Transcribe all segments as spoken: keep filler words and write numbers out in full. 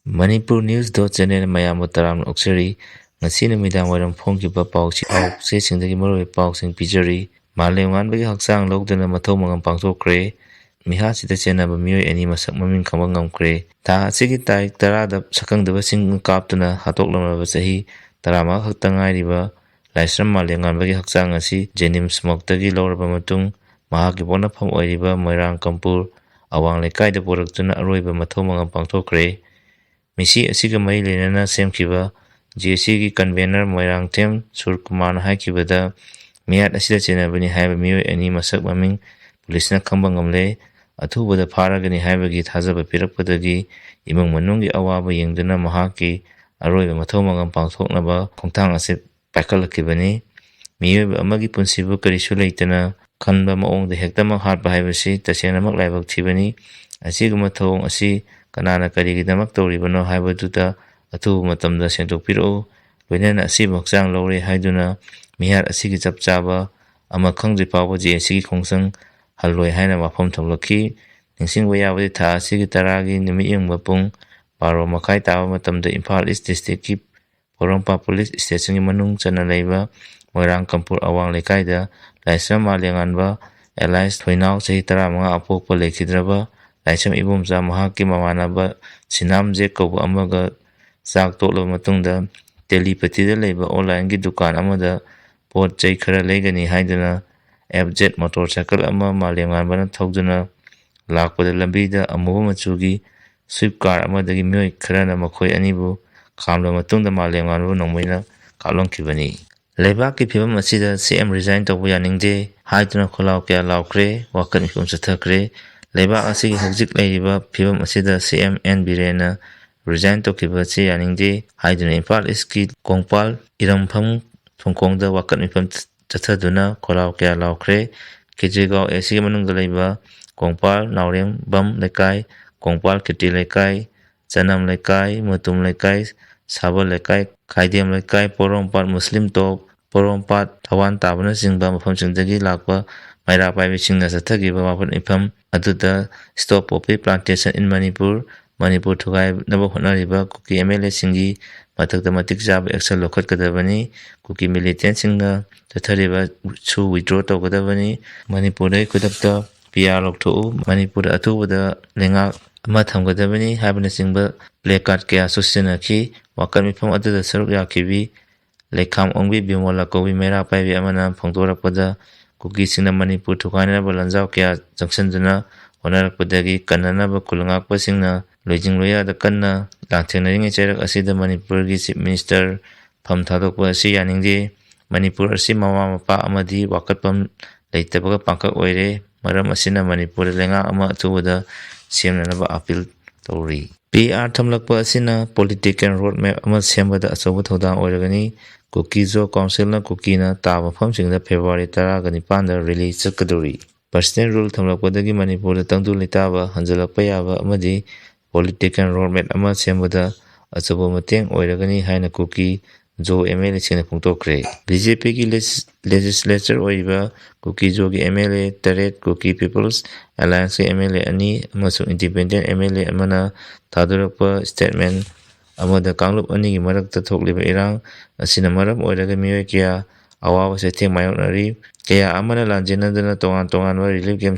Manipur News dot channel ꯃꯌꯥꯝꯕꯨ ꯇꯔꯥꯝꯅ ꯑꯣꯛꯆꯔꯤ꯫ ꯉꯁꯤ ꯅꯨꯃꯤꯗꯥꯡ ꯋꯥꯏꯔꯝ ꯐꯣꯡꯈꯤꯕ ꯄꯥꯎꯆꯦ ꯄꯥꯎꯆꯦꯁꯤꯡꯗꯒꯤ ꯃꯔꯨꯑꯣꯏꯕ ꯄꯥꯎꯁꯤꯡ ꯄꯤꯖꯔꯤ꯫ ꯃꯥꯂꯦꯝ ꯉꯥꯟꯕꯒꯤ ꯍꯛꯆꯥꯡ ꯂꯧꯗꯨꯅ ꯃꯊꯧ ꯃꯉꯝ ꯄꯥꯡꯊꯣꯛꯈ꯭ꯔꯦ꯫ ꯃꯤꯍꯥꯠꯁꯤꯗ ꯆꯦꯟꯅꯕ ꯃꯤꯑꯣꯏ ꯑꯅꯤ ꯃꯁꯛ ꯃꯃꯤꯡ ꯈꯪꯕ ꯉꯝꯈ꯭ꯔꯦ꯫ ꯊꯥ ꯑꯁꯤꯒꯤ ꯇꯥꯔꯤꯛ ꯇꯔꯥꯗ ꯁꯛꯈꯪꯗꯕꯁꯤꯡ ꯀꯥꯞꯇꯨꯅ ꯍꯥꯠꯇꯣꯛꯂꯝꯂꯕ ꯆꯍꯤ ꯇꯔꯥꯃꯉꯥ ꯈꯛꯇ ꯉꯥꯏꯔꯤꯕ ꯂꯥꯏꯁ꯭ꯔꯝ ꯃꯥꯂꯦꯝꯉꯥꯟꯕꯒꯤ ꯍꯛꯆꯥꯡ ꯑꯁꯤ ꯖꯦꯅꯤꯝꯁ ꯃꯣꯛꯇꯒꯤ ꯂꯧꯔꯕ ꯃꯇꯨꯡ, ꯃꯍꯥꯛꯀꯤ ꯄꯣꯛꯅꯐꯝ ꯑꯣꯏꯔꯤꯕ ꯃꯣꯏꯔꯥꯡ ꯀꯝꯄꯨꯔ ꯑꯋꯥꯡ ꯂꯩꯀꯥꯏꯗ ꯄꯨꯔꯛꯇꯨꯅ ꯑꯔꯣꯏꯕ ꯃꯊꯧ ꯃꯉꯝ ꯄꯥꯡꯊꯣꯛꯈ꯭ꯔꯦ꯫ ꯃꯤꯁꯤ ꯑꯁꯤꯒ ꯃꯔꯤ ꯂꯩꯅꯅ ꯁꯦꯝꯈꯤꯕ ꯖꯦ ꯑꯦꯁ ꯁꯤꯒꯤ ꯀꯟꯚꯦꯅꯔ ꯃꯣꯏꯔꯥꯡꯊꯦꯝ ꯁꯨꯔꯀꯨꯃꯥꯔꯅ ꯍꯥꯏꯈꯤꯕꯗ, ꯃꯤꯍꯥꯠ ꯑꯁꯤꯗ ꯆꯦꯟꯅꯕꯅꯤ ꯍꯥꯏꯕ ꯃꯤꯑꯣꯏ ꯑꯅꯤ ꯃꯁꯛ ꯃꯃꯤꯡ ꯄꯨꯂꯤꯁꯅ ꯈꯪꯕ ꯉꯝꯂꯦ꯫ ꯑꯊꯨꯕꯗ ꯐꯥꯔꯒꯅꯤ ꯍꯥꯏꯕꯒꯤ ꯊꯥꯖꯕ ꯄꯤꯔꯛꯄꯗꯒꯤ ꯏꯃꯨꯡ ꯃꯅꯨꯡꯒꯤ ꯑꯋꯥꯕ ꯌꯦꯡꯗꯨꯅ ꯃꯍꯥꯛꯀꯤ ꯑꯔꯣꯏꯕ ꯃꯊꯧ ꯃꯉꯝ ꯄꯥꯡꯊꯣꯛꯅꯕ ꯈꯣꯡꯊꯥꯡ ꯑꯁꯤ ꯄꯥꯏꯈꯠꯂꯛꯈꯤꯕꯅꯤ꯫ ꯃꯤꯑꯣꯏꯕ ꯑꯃꯒꯤ ꯄꯨꯟꯁꯤꯕꯨ ꯀꯔꯤꯁꯨ ꯂꯩꯇꯅ ꯈꯟꯕ ꯃꯑꯣꯡꯗ ꯍꯦꯛꯇꯃꯛ ꯍꯥꯠꯄ ꯍꯥꯏꯕꯁꯤ ꯇꯁꯦꯡꯅꯃꯛ ꯂꯥꯏꯕꯛ ꯊꯤꯕꯅꯤ꯫ ꯑꯁꯤꯒꯨꯝꯕ ꯊꯧꯑꯣꯡ ꯑꯁꯤ ꯀꯅꯥꯅ ꯀꯔꯤꯒꯤꯗꯃꯛ ꯇꯧꯔꯤꯕꯅꯣ ꯍꯥꯏꯕꯗꯨꯗ ꯑꯊꯨꯕ ꯃꯇꯝꯗ ꯁꯦꯡꯗꯣꯛꯄꯤꯔꯛꯎ꯫ ꯂꯣꯏꯅꯅ ꯑꯁꯤꯕꯨ ꯍꯛꯆꯥꯡ ꯂꯧꯔꯦ ꯍꯥꯏꯗꯨꯅ ꯃꯤꯍꯥꯠ ꯑꯁꯤꯒꯤ ꯆꯞ ꯆꯥꯕ ꯑꯃ ꯈꯪꯗ꯭ꯔꯤ ꯐꯥꯎꯕ ꯖꯦ ꯑꯦꯁ ꯁꯤꯒꯤ ꯈꯣꯡꯖꯪ ꯍꯜꯂꯣꯏ ꯍꯥꯏꯅ ꯋꯥꯐꯝ ꯊꯣꯛꯂꯛꯈꯤ꯫ ꯅꯤꯡꯁꯤꯡꯕ ꯌꯥꯕꯗꯤ ꯊꯥ ꯑꯁꯤꯒꯤ ꯇꯔꯥꯒꯤ ꯅꯨꯃꯤꯠ ꯌꯨꯡꯕ ꯄꯨꯡ ꯕꯥꯔꯣ ꯃꯈꯥꯏ ꯇꯥꯕ ꯃꯇꯝꯗ ꯏꯝꯐꯥꯜ ꯏꯁ ꯗꯤꯁꯇ꯭ꯔꯤꯛꯀꯤ ꯄꯣꯔꯣꯝꯄꯥꯠ ꯄꯨꯂꯤꯁ ꯁ꯭ꯇꯦꯁꯟꯒꯤ ꯃꯅꯨꯡ ꯆꯟꯅ ꯂꯩꯕ ꯃꯣꯏꯔꯥꯡ ꯀꯝꯄꯨꯔ ꯑꯋꯥꯡ ꯂꯩꯀꯥꯏꯗ ꯂꯥꯏꯁ꯭ꯔꯝ ꯃꯥꯂꯦꯝꯉꯥꯟꯕ ꯑꯦꯂꯥꯏꯁ ꯊꯣꯏꯅꯥꯎ, ꯆꯍꯤ ꯇꯔꯥꯃꯉꯥ, ꯑꯄꯣꯛꯄ ꯂꯩꯈꯤꯗ꯭ꯔꯕ ꯂꯥꯏꯁ꯭ꯔꯝ ꯏꯕꯣꯝꯆꯥ ꯃꯍꯥꯛꯀꯤ ꯃꯃꯥꯟꯅꯕ ꯁꯤꯅꯥꯝ ꯖꯦꯛ ꯀꯧꯕ ꯑꯃꯒ ꯆꯥꯛ ꯇꯣꯛꯂꯕ ꯃꯇꯨꯡꯗ ꯇꯦꯂꯤꯄꯇꯤꯗ ꯂꯩꯕ ꯑꯣꯟꯂꯥꯏꯟꯒꯤ ꯗꯨꯀꯥꯟ ꯑꯃꯗ ꯄꯣꯠ ꯆꯩ ꯈꯔ ꯂꯩꯒꯅꯤ ꯍꯥꯏꯗꯨꯅ ꯑꯦꯐ ꯖꯦꯠ ꯃꯣꯇꯣꯔ ꯁꯥꯏꯀꯜ ꯑꯃ ꯃꯥꯂꯦꯝꯉꯥꯟꯕꯅ ꯊꯧꯗꯨꯅ ꯂꯥꯛꯄꯗ ꯂꯝꯕꯤꯗ ꯑꯃꯨꯕ ꯃꯆꯨꯒꯤ ꯁ꯭ꯋꯤꯐ ꯀꯥꯔ ꯑꯃꯗꯒꯤ ꯃꯤꯑꯣꯏ ꯈꯔꯅ ꯃꯈꯣꯏ ꯑꯅꯤꯕꯨ ꯈꯥꯝꯂꯕ ꯃꯇꯨꯡꯗ ꯃꯥꯂꯦꯝꯉꯥꯟꯕꯕꯨ ꯅꯣꯡꯃꯩꯅ ꯀꯥꯞꯂꯝꯈꯤꯕꯅꯤ꯫ ꯂꯩꯕꯥꯛꯀꯤ ꯐꯤꯕꯝ ꯑꯁꯤꯗ ꯁꯤ ꯑꯦꯝ ꯔꯤꯖꯥꯏꯟ ꯇꯧꯕ ꯌꯥꯅꯤꯡꯗꯦ ꯍꯥꯏꯗꯨꯅ ꯈꯣꯜꯂꯥꯎ ꯀꯌꯥ ꯂꯥꯎꯈ꯭ꯔꯦ, ꯋꯥꯀꯠ ꯃꯤꯐꯝ ꯆꯠꯊꯈ꯭ꯔꯦ꯫ ꯂꯩꯕꯥꯛ ꯑꯁꯤꯒꯤ ꯍꯧꯖꯤꯛ ꯂꯩꯔꯤꯕ ꯐꯤꯕꯝ ꯑꯁꯤꯗ ꯁꯤ ꯑꯦꯝ ꯑꯦꯟ ꯕꯤꯔꯦꯟꯅ ꯔꯤꯖꯥꯏꯟ ꯇꯧꯈꯤꯕ ꯑꯁꯤ ꯌꯥꯅꯤꯡꯗꯦ ꯍꯥꯏꯗꯨꯅ ꯏꯝꯐꯥꯜ ꯏꯁꯀꯤ ꯀꯣꯡꯄꯥꯜ ꯏꯔꯝꯐꯝ ꯊꯣꯡꯈꯣꯡꯗ ꯋꯥꯀꯠ ꯃꯤꯐꯝ ꯆꯠꯊꯗꯨꯅ ꯈꯣꯜꯂꯥꯎ ꯀꯌꯥ ꯂꯥꯎꯈ꯭ꯔꯦ꯫ ꯀꯦꯖꯤꯒꯥꯎ ꯑꯦ ꯁꯤꯒꯤ ꯃꯅꯨꯡꯗ ꯂꯩꯕ ꯀꯣꯡꯄꯥꯜ ꯅꯥꯎꯔꯦꯝꯕꯝ ꯂꯩꯀꯥꯏ, ꯀꯣꯡꯄꯥꯜ ꯀꯤꯔꯇꯤ ꯂꯩꯀꯥꯏ, ꯆꯅꯝ ꯂꯩꯀꯥꯏ, ꯃꯨꯇꯨꯝ ꯂꯩꯀꯥꯏ, ꯁꯥꯕꯜ ꯂꯩꯀꯥꯏ, ꯈꯥꯏꯗꯦꯝ ꯂꯩꯀꯥꯏ, ꯄꯣꯔꯣꯝꯄꯥꯠ ꯃꯨꯁꯂꯤꯝ ꯇꯣꯞ, ꯄꯣꯔꯣꯝꯄꯥꯠ ꯊꯋꯥꯟ ꯇꯥꯕꯅꯆꯤꯡꯕ ꯃꯐꯝꯁꯤꯡꯗꯒꯤ ꯂꯥꯛꯄ ꯃꯩꯔꯥ ꯄꯥꯏꯕꯤꯁꯤꯡꯅ ꯆꯠꯊꯈꯤꯕ ꯋꯥꯐꯝ ꯃꯤꯐꯝ ꯑꯗꯨꯗ Stop Poppy Plantation in Manipur, Manipur ꯊꯨꯒꯥꯏꯅꯕ ꯍꯣꯠꯅꯔꯤꯕ ꯀꯨꯀꯤ ꯑꯦꯝ ꯑꯦꯜ ꯑꯦꯁꯤꯡꯒꯤ ꯃꯊꯛꯇ ꯃꯇꯤꯛ ꯆꯥꯕ action ꯂꯧꯈꯠꯀꯗꯕꯅꯤ꯫ ꯀꯨꯀꯤ militantꯁꯤꯡꯅ ꯆꯠꯊꯔꯤꯕꯁꯨ withdraw ꯇꯧꯒꯗꯕꯅꯤ꯫ ꯃꯅꯤꯄꯨꯔꯗꯒꯤ ꯈꯨꯗꯛꯇ P R ꯂꯧꯊꯣꯛꯎ, ꯃꯅꯤꯄꯨꯔꯗ ꯑꯊꯨꯕꯗ ꯂꯩꯉꯥꯛ ꯑꯃ ꯊꯝꯒꯗꯕꯅꯤ ꯍꯥꯏꯕꯅꯆꯤꯡꯕ placard ꯀꯌꯥꯁꯨ ꯁꯤꯖꯤꯟꯅꯈꯤ꯫ ꯋꯥꯀꯠ ꯃꯤꯐꯝ ꯑꯗꯨꯗ ꯁꯔꯨꯛ ꯌꯥꯈꯤꯕꯤ ꯂꯩꯈꯥꯝ ꯑꯣꯡꯕꯤ ꯕꯤꯃꯣꯂꯥ ꯀꯧꯕꯤ ꯃꯩꯔꯥ ꯄꯥꯏꯕꯤ ꯑꯃꯅ ꯐꯣꯡꯗꯣꯔꯛꯄꯗ, ꯀꯨꯀꯤꯁꯤꯡꯅ ꯃꯅꯤꯄꯨꯔ ꯊꯨꯒꯥꯏꯅꯅꯕ ꯂꯥꯟꯖꯥꯎ ꯀꯌꯥ ꯆꯪꯁꯤꯟꯗꯨꯅ ꯍꯣꯠꯅꯔꯛꯄꯗꯒꯤ ꯀꯟꯅꯅꯕ ꯈꯨꯜ ꯉꯥꯛꯄꯁꯤꯡꯅ ꯂꯣꯏꯖꯤꯡ ꯂꯣꯏꯌꯥꯗ ꯀꯟꯅ ꯂꯥꯟꯊꯦꯡꯅꯔꯤꯉꯩ ꯆꯩꯔꯛ ꯑꯁꯤꯗ ꯃꯅꯤꯄꯨꯔꯒꯤ Chief Minister ꯐꯝ ꯊꯥꯗꯣꯛꯄ ꯑꯁꯤ ꯌꯥꯅꯤꯡꯗꯦ꯫ ꯃꯅꯤꯄꯨꯔ ꯑꯁꯤ ꯃꯃꯥ ꯃꯄꯥ ꯑꯃꯗꯤ ꯋꯥꯀꯠꯐꯝ ꯂꯩꯇꯕꯒ ꯄꯥꯡꯈꯛ ꯑꯣꯏꯔꯦ꯫ ꯃꯔꯝ ꯑꯁꯤꯅ ꯃꯅꯤꯄꯨꯔꯗ ꯂꯩꯉꯥꯛ ꯑꯃ ꯑꯊꯨꯕꯗ ꯁꯦꯝꯅꯅꯕ appeal ꯇꯧꯔꯤ꯫ P R ꯊꯝꯂꯛꯄ ꯑꯁꯤꯅ political road map ꯑꯃ ꯁꯦꯝꯕꯗ ꯑꯆꯧꯕ ꯊꯧꯗꯥꯡ ꯑꯣꯏꯔꯒꯅꯤ꯫ ꯀꯨꯀꯤ ꯖꯣ ꯀꯥꯎꯟꯁꯤꯜꯅ ꯀꯨꯀꯤꯅ ꯇꯥꯕ ꯃꯐꯝꯁꯤꯡꯗ ꯐꯦꯕ꯭ꯔꯨꯋꯥꯔꯤ ꯇꯔꯥꯒ ꯅꯤꯄꯥꯟꯗ rally ꯆꯠꯀꯗꯧꯔꯤ꯫ President rule ꯊꯝꯂꯛꯄꯗꯒꯤ ꯃꯅꯤꯄꯨꯔꯗ ꯇꯪꯗꯨ ꯂꯩꯇꯥꯕ ꯍꯟꯖꯤꯜꯂꯛꯄ ꯌꯥꯕ ꯑꯃꯗꯤ political road map ꯑꯃ ꯁꯦꯝꯕꯗ ꯑꯆꯧꯕ ꯃꯇꯦꯡ ꯑꯣꯏꯔꯒꯅꯤ ꯍꯥꯏꯅ ꯀꯨꯀꯤ ꯖꯣ M L A ꯁꯤꯡꯅ ꯐꯣꯡꯗꯣꯛꯈ꯭ꯔꯦ꯫ B J P ꯒꯤ legis-, legislature ꯑꯣꯏꯔꯤꯕ ꯀꯨꯀꯤ ꯖꯣꯒꯤ M L A ꯇꯔꯦꯠ, ꯀꯨꯀꯤ People's Alliance ꯀꯤ M L A ꯑꯅꯤ ꯑꯃꯁꯨꯡ independent M L A ꯑꯃꯅ ꯊꯥꯗꯣꯔꯛꯄ statement ꯑꯃꯗ ꯀꯥꯡꯂꯨꯞ ꯑꯅꯤꯒꯤ ꯃꯔꯛꯇ ꯊꯣꯛꯂꯤꯕ ꯏꯔꯥꯡ ꯑꯁꯤꯅ ꯃꯔꯝ ꯑꯣꯏꯔꯒ ꯃꯤꯑꯣꯏ ꯀꯌꯥ ꯑꯋꯥꯕ ꯆꯩꯊꯦꯡ ꯃꯥꯌꯣꯛꯅꯔꯤ꯫ ꯀꯌꯥ ꯑꯃꯅ ꯂꯥꯟꯖꯦꯟꯅꯗꯨꯅ ꯇꯣꯉꯥꯟ ꯇꯣꯉꯥꯟꯕ relief camp,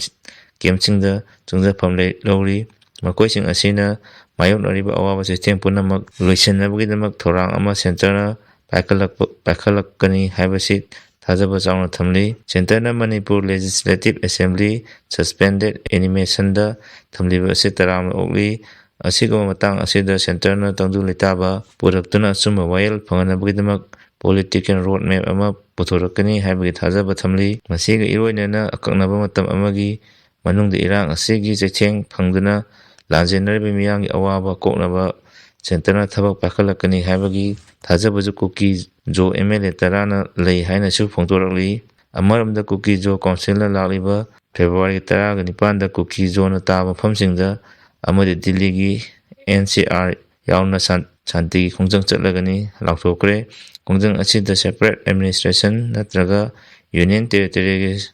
campꯁꯤꯡꯗ ꯆꯪꯖꯐꯝ ꯂꯩ-, ꯂꯧꯔꯤ꯫ ꯃꯈꯣꯏꯁꯤꯡ ꯑꯁꯤꯅ ꯃꯥꯌꯣꯛꯅꯔꯤꯕ ꯑꯋꯥꯕ ꯆꯩꯊꯦꯡ ꯄꯨꯝꯅꯃꯛ ꯂꯣꯏꯁꯤꯟꯅꯕꯒꯤꯗꯃꯛ ꯊꯧꯔꯥꯡ ꯑꯃ centreꯅ ꯄꯥꯏꯈꯠꯂꯛꯄ, ꯄꯥꯏꯈꯠꯂꯛꯀꯅꯤ ꯍꯥꯏꯕꯁꯤ ꯊꯥꯖꯕ ꯆꯥꯎꯅ ꯊꯝꯂꯤ꯫ Centreꯅ ꯃꯅꯤꯄꯨꯔ Legislative Assembly suspended animationꯗ ꯊꯝꯂꯤꯕ ꯑꯁꯤ ꯇꯔꯥꯝꯅ ꯑꯣꯛꯂꯤ꯫ ꯑꯁꯤꯒꯨꯝꯕ ꯃꯇꯥꯡ ꯑꯁꯤꯗ centreꯅ ꯇꯪꯗꯨ ꯂꯩꯇꯥꯕ ꯄꯨꯔꯛꯇꯨꯅ ꯑꯆꯨꯝꯕ ꯋꯥꯌꯦꯜ ꯐꯪꯍꯟꯅꯕꯒꯤꯗꯃꯛ political road map ꯑꯃ ꯄꯨꯊꯣꯔꯛꯀꯅꯤ ꯍꯥꯏꯕꯒꯤ ꯊꯥꯖꯕ ꯊꯝꯂꯤ꯫ ꯃꯁꯤꯒ ꯏꯔꯣꯏꯅꯅ ꯑꯀꯛꯅꯕ ꯃꯇꯝ ꯑꯃꯒꯤ ꯃꯅꯨꯡꯗ ꯏꯔꯥꯡ ꯑꯁꯤꯒꯤ ꯆꯩꯊꯦꯡ ꯐꯪꯗꯨꯅ ꯂꯥꯟꯖꯦꯟꯅꯔꯤꯕ ꯃꯤꯌꯥꯝꯒꯤ ꯑꯋꯥꯕ ꯀꯣꯛꯅꯕ centreꯅ ꯊꯕꯛ ꯄꯥꯏꯈꯠꯂꯛꯀꯅꯤ ꯍꯥꯏꯕꯒꯤ ꯊꯥꯖꯕꯁꯨ ꯀꯨꯀꯤ ꯖꯣ M L A ꯇꯔꯥꯅ ꯂꯩ ꯍꯥꯏꯅꯁꯨ ꯐꯣꯡꯗꯣꯔꯛꯂꯤ꯫ ꯑꯃꯔꯣꯝꯗ ꯀꯨꯀꯤ ꯖꯣ ꯀꯥꯎꯟꯁꯤꯜꯅ ꯂꯥꯛꯂꯤꯕ ꯐꯦꯕ꯭ꯔꯨꯋꯥꯔꯤ ꯇꯔꯥꯒ ꯅꯤꯄꯥꯟꯗ ꯀꯨꯀꯤ ꯖꯣꯅ ꯇꯥꯕ ꯃꯐꯝꯁꯤꯡꯗ ꯑꯃꯗꯤ ꯗꯤꯜꯂꯤꯒꯤ N C R ꯌꯥꯎꯅ ꯁꯥꯟ-, ꯁꯥꯟꯇꯤꯒꯤ ꯈꯣꯡꯖꯪ ꯆꯠꯂꯒꯅꯤ ꯂꯥꯎꯊꯣꯛꯈ꯭ꯔꯦ꯫ ꯈꯣꯡꯖꯪ ꯑꯁꯤꯗ separate administration ꯅꯠꯇ꯭ꯔꯒ Union Territoryꯒꯤ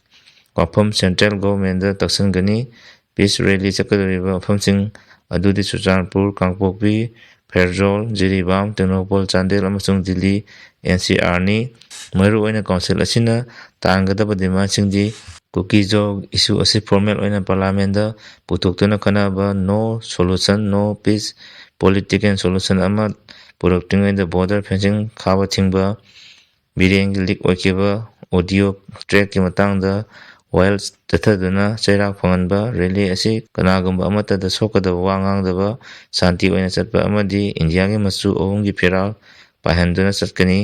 ꯋꯥꯐꯝ central governmentꯗ ꯇꯛꯁꯤꯟꯒꯅꯤ꯫ Peace rally ꯆꯠꯀꯗꯧꯔꯤꯕ ꯃꯐꯝꯁꯤꯡ ꯑꯗꯨꯗꯤ ꯆꯨꯔꯆꯥꯟꯄꯨꯔ, ꯀꯥꯡꯄꯣꯛꯄꯤ, ꯐꯦꯔꯖꯣꯜ, ꯖꯤꯔꯤꯕꯥꯝ, ꯇꯦꯡꯅꯧꯄꯜ, ꯆꯥꯟꯗꯦꯜ ꯑꯃꯁꯨꯡ ꯗꯤꯜꯂꯤ, ꯑꯦꯟ ꯁꯤ ꯑꯥꯔꯅꯤ꯫ ꯃꯔꯨꯑꯣꯏꯅ ꯀꯥꯎꯟꯁꯤꯜ ꯑꯁꯤꯅ ꯇꯥꯡꯒꯗꯕ ꯗꯤꯃꯥꯟꯁꯤꯡꯗꯤ ꯀꯨꯀꯤꯖꯣ ꯏꯁꯨ ꯑꯁꯤ ꯐꯣꯔꯃꯦꯜ ꯑꯣꯏꯅ ꯄꯥꯔꯂꯥꯃꯦꯟꯗ ꯄꯨꯊꯣꯛꯇꯨꯅ ꯈꯟꯅꯕ, no solution, no peace, political solution ꯑꯃ ꯄꯨꯔꯛꯇ꯭ꯔꯤꯉꯩꯗ ꯕꯣꯔꯗꯔ ꯐꯦꯟꯁꯤꯡ ꯈꯥꯕ ꯊꯤꯡꯕ, ꯕꯤꯔꯦꯟꯒꯤ ꯂꯤꯛ ꯑꯣꯏꯈꯤꯕ ꯑꯣꯗꯤꯑꯣ ꯇ꯭ꯔꯦꯛꯀꯤ ꯃꯇꯥꯡꯗ ꯋꯥꯌꯦꯜ ꯆꯠꯊꯗꯨꯅ ꯆꯩꯔꯥꯛ ꯐꯪꯍꯟꯕ, ꯔꯦꯂꯤ ꯑꯁꯤ ꯀꯅꯥꯒꯨꯝꯕ ꯑꯃꯠꯇꯗ ꯁꯣꯛꯀꯗꯕ ꯋꯥ ꯉꯥꯡꯗꯕ, ꯁꯥꯟꯇꯤ ꯑꯣꯏꯅ ꯆꯠꯄ ꯑꯃꯗꯤ ꯏꯟꯗꯤꯌꯥꯒꯤ ꯃꯆꯨ ꯑꯍꯨꯝꯒꯤ ꯐꯤꯔꯥꯜ ꯄꯥꯏꯍꯟꯗꯨꯅ ꯆꯠꯀꯅꯤ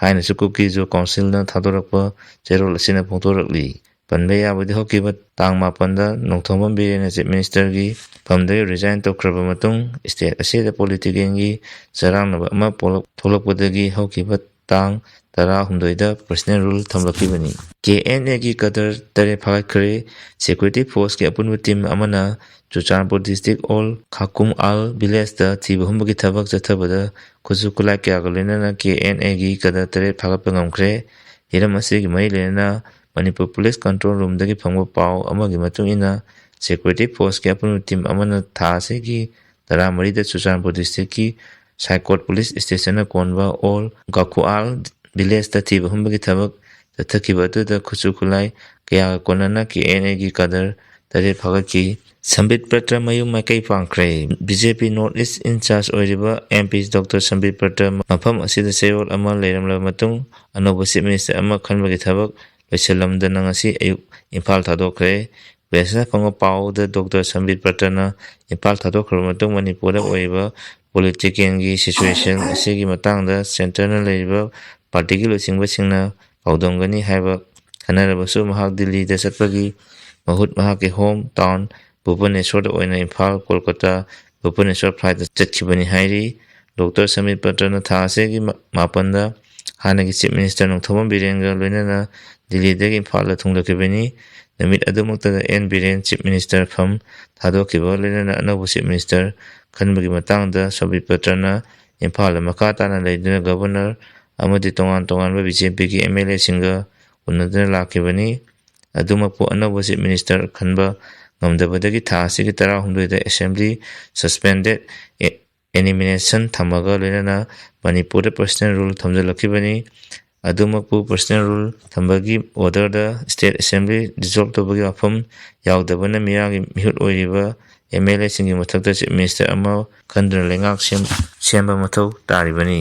ꯍꯥꯏꯅꯁꯨ ꯀꯨꯀꯤꯖꯣ ꯀꯥꯎꯟꯁꯤꯜꯅ ꯊꯥꯗꯣꯔꯛꯄ ꯆꯦꯔꯣꯜ ꯑꯁꯤꯅ ꯐꯣꯡꯗꯣꯔꯛꯂꯤ꯫ ꯄꯟꯕ ꯌꯥꯕꯗꯤ ꯍꯧꯈꯤꯕ ꯇꯥꯡ ꯃꯥꯄꯟꯗ ꯅꯣꯡꯊꯣꯝꯕꯝ ꯕꯤꯔꯦꯟꯅ ꯆꯤꯐ ꯃꯤꯅꯤꯁꯇꯔꯒꯤ ꯐꯝꯗꯒꯤ ꯔꯤꯖꯥꯏꯟ ꯇꯧꯈ꯭ꯔꯕ ꯃꯇꯨꯡ ꯏꯁꯇꯦꯠ ꯑꯁꯤꯗ ꯄꯣꯂꯤꯇꯤꯀꯦꯜꯒꯤ ꯆꯔꯥꯡꯅꯕ ꯑꯃ ꯄꯣꯛꯂꯛ-, ꯊꯣꯛꯂꯛꯄꯗꯒꯤ ꯍꯧꯈꯤꯕ ꯇꯥꯡ ꯇꯔꯥꯍꯨꯝꯗꯣꯏꯗ ꯄꯔꯁꯅꯦꯜ ꯔꯨꯜ ꯊꯝꯂꯛꯈꯤꯕꯅꯤ꯫ ꯀꯦ ꯑꯦꯟ ꯑꯦꯒꯤ ꯀꯗꯔ ꯇꯔꯦꯠ ꯐꯥꯒꯠꯈ꯭ꯔꯦ꯫ ꯁꯦꯀ꯭ꯌꯨꯔꯤꯇꯤ ꯐꯣꯔꯁꯀꯤ ꯑꯄꯨꯟꯕ ꯇꯤꯝ ꯑꯃꯅ ꯆꯨꯔꯆꯥꯟꯄꯨꯔ ꯗꯤꯁꯇ꯭ꯔꯤꯛ ꯑꯣꯜ ꯈꯥꯀꯨꯝ ꯑꯥꯜ ꯚꯤꯂꯦꯖꯇ ꯊꯤꯕ ꯍꯨꯝꯕꯒꯤ ꯊꯕꯛ ꯆꯠꯊꯕꯗ ꯈꯨꯠꯁꯨ ꯈꯨꯠꯂꯥꯏ ꯀꯌꯥꯒ ꯂꯣꯏꯅꯅ ꯀꯦ ꯑꯦꯟ ꯑꯦꯒꯤ ꯀꯗꯔ ꯇꯔꯦꯠ ꯐꯥꯒꯠꯄ ꯉꯝꯈ꯭ꯔꯦ꯫ ꯍꯤꯔꯝ ꯑꯁꯤꯒꯤ ꯃꯔꯤ ꯂꯩꯅꯅ ꯃꯅꯤꯄꯨꯔ ꯄꯨꯂꯤꯁ ꯀꯟꯇ꯭ꯔꯣꯜ ꯔꯨꯝꯗꯒꯤ ꯐꯪꯕ ꯄꯥꯎ ꯑꯃꯒꯤ ꯃꯇꯨꯡ ꯏꯟꯅ, ꯁꯦꯀ꯭ꯌꯨꯔꯤꯇꯤ ꯐꯣꯔꯁꯀꯤ ꯑꯄꯨꯟꯕ ꯇꯤꯝ ꯑꯃꯅ ꯊꯥ ꯑꯁꯤꯒꯤ ꯇꯔꯥꯃꯔꯤꯗ ꯆꯨꯔꯆꯥꯟꯄꯨꯔ ꯗꯤꯁꯇ꯭ꯔꯤꯛꯀꯤ ꯁꯥꯏꯀꯣꯠ ꯄꯨꯂꯤꯁ ꯁ꯭ꯇꯦꯁꯟꯅ ꯀꯣꯟꯕ ꯑꯣꯜ ꯒꯥꯈꯨꯑꯥꯜ ꯚꯤꯂꯦꯖꯇ ꯊꯤꯕ ꯍꯨꯝꯕꯒꯤ ꯊꯕꯛ ꯆꯠꯊꯈꯤꯕ ꯑꯗꯨꯗ ꯈꯨꯠꯁꯨ ꯈꯨꯠꯂꯥꯏ ꯀꯌꯥꯒ ꯀꯣꯟꯅꯅ ꯀꯦ ꯑꯦꯟ ꯑꯦꯒꯤ ꯀꯥꯗꯔ ꯇꯔꯦꯠ ꯐꯥꯒꯠꯈꯤ꯫ ꯁꯝꯕꯤꯠ ꯄ꯭ꯔꯇ꯭ꯔ ꯃꯌꯨꯝ ꯃꯥꯏꯀꯩ ꯄꯥꯡꯈ꯭ꯔꯦ꯫ ꯕꯤ ꯖꯦ ꯄꯤ ꯅꯣꯔꯠ ꯏꯁ ꯏꯟꯆꯥꯔꯖ ꯑꯣꯏꯔꯤꯕ ꯑꯦꯝ ꯄꯤ ꯗꯣꯛꯇꯔ ꯁꯝꯕꯤꯠ ꯄ꯭ꯔꯇ꯭ꯔ ꯃꯐꯝ ꯑꯁꯤꯗ ꯆꯌꯣꯜ ꯑꯃ ꯂꯩꯔꯝꯂꯕ ꯃꯇꯨꯡ ꯑꯅꯧꯕ ꯆꯤꯐ ꯃꯤꯅꯤꯁꯇꯔ ꯑꯃ ꯈꯟꯕꯒꯤ ꯊꯕꯛ ꯂꯣꯏꯁꯤꯜꯂꯝꯗꯅ ꯉꯁꯤ ꯑꯌꯨꯛ ꯏꯝꯐꯥꯜ ꯊꯥꯗꯣꯛꯈ꯭ꯔꯦ꯫ ꯄ꯭ꯔꯦꯁꯅ ꯐꯪꯕ ꯄꯥꯎꯗ ꯗꯣꯛꯇꯔ ꯁꯝꯕꯤꯠ ꯄ꯭ꯔꯇ꯭ꯔꯅ ꯏꯝꯐꯥꯜ ꯊꯥꯗꯣꯛꯈ꯭ꯔꯕ ꯃꯇꯨꯡ ꯃꯅꯤꯄꯨꯔꯗ ꯑꯣꯏꯔꯤꯕ ꯄꯣꯂꯤꯇꯤꯀꯦꯜꯒꯤ ꯁꯤꯆꯨꯋꯦꯁꯟ ꯑꯁꯤꯒꯤ ꯃꯇꯥꯡꯗ ꯁꯦꯟꯇꯔꯅ ꯂꯩꯔꯤꯕ ꯄꯥꯔꯇꯤꯒꯤ ꯂꯨꯆꯤꯡꯕꯁꯤꯡꯅ ꯄꯥꯎꯗꯝꯒꯅꯤ ꯍꯥꯏꯕ ꯈꯟꯅꯔꯕꯁꯨ ꯃꯍꯥꯛ ꯗꯤꯜꯂꯤꯗ ꯆꯠꯄꯒꯤ ꯃꯍꯨꯠ ꯃꯍꯥꯛꯀꯤ ꯍꯣꯝ ꯇꯥꯎꯟ ꯚꯨꯕꯅꯦꯁꯣꯔꯗ ꯑꯣꯏꯅ ꯏꯝꯐꯥꯜ, ꯀꯣꯜꯀꯇꯥ, ꯚꯨꯕꯅꯦꯁꯣꯔ ꯐ꯭ꯂꯥꯏꯠꯇ ꯆꯠꯈꯤꯕꯅꯤ ꯍꯥꯏꯔꯤ꯫ ꯗꯣꯛꯇꯔ ꯁꯃꯤꯠ ꯄꯇ꯭ꯔꯅ ꯊꯥ ꯑꯁꯤꯒꯤ ꯃ-, ꯃꯥꯄꯟꯗ ꯍꯥꯟꯅꯒꯤ ꯆꯤꯐ ꯃꯤꯅꯤꯁꯇꯔ ꯅꯣꯡꯊꯣꯝꯕꯝ ꯕꯤꯔꯦꯟꯒ ꯂꯣꯏꯅꯅ ꯗꯤꯜꯂꯤꯗꯒꯤ ꯏꯝꯐꯥꯜꯗ ꯊꯨꯡꯂꯈꯤꯕꯅꯤ꯫ ꯅꯨꯃꯤꯠ ꯑꯗꯨꯃꯛꯇꯗ ꯑꯦꯟ ꯕꯤꯔꯦꯟ ꯆꯤꯐ ꯃꯤꯅꯤꯁꯇꯔ ꯐꯝ ꯊꯥꯗꯣꯛꯈꯤꯕꯒ ꯂꯣꯏꯅꯅ ꯑꯅꯧꯕ ꯆꯤꯐ ꯃꯤꯅꯤꯁꯇꯔ ꯈꯟꯕꯒꯤ ꯃꯇꯥꯡꯗ ꯁꯃꯤꯠ ꯄꯇ꯭ꯔꯅ ꯏꯝꯐꯥꯜꯗ ꯃꯈꯥ ꯇꯥꯅ ꯂꯩꯗꯨꯅ ꯒꯕꯔꯅꯔ ꯑꯃꯗꯤ ꯇꯣꯉꯥꯟ ꯇꯣꯉꯥꯟꯕ ꯕꯤ ꯖꯦ ꯄꯤꯒꯤ ꯑꯦꯝ ꯑꯦꯜ ꯑꯦꯁꯤꯡꯒ ꯎꯅꯗꯨꯅ ꯂꯥꯛꯈꯤꯕꯅꯤ꯫ ꯑꯗꯨꯃꯛꯄꯨ ꯑꯅꯧꯕ ꯆꯤꯐ ꯃꯤꯅꯤꯁꯇꯔ ꯈꯟꯕ ꯉꯝꯗꯕꯗꯒꯤ ꯊꯥ ꯑꯁꯤꯒꯤ ꯇꯔꯥꯍꯨꯝꯗꯣꯏꯗ assembly suspended animation ꯊꯝꯃꯒ ꯂꯣꯏꯅꯅ ꯃꯅꯤꯄꯨꯔꯗ personal rule ꯊꯝꯖꯤꯜꯂꯛꯈꯤꯕꯅꯤ꯫ ꯑꯗꯨꯃꯛꯄꯨ personal rule ꯊꯝꯕꯒꯤ orderꯗ state assembly dissolve ꯇꯧꯕꯒꯤ ꯋꯥꯐꯝ ꯌꯥꯎꯗꯕꯅ ꯃꯤꯌꯥꯝꯒꯤ ꯃꯤꯍꯨꯠ ꯑꯣꯏꯔꯤꯕ MLAꯁꯤꯡꯒꯤ ꯃꯊꯛꯇ chief minister ꯑꯃ ꯈꯟꯗꯨꯅ ꯂꯩꯉꯥꯛ ꯁꯦꯝ-, ꯁꯦꯝꯕ ꯃꯊꯧ ꯇꯥꯔꯤꯕꯅꯤ꯫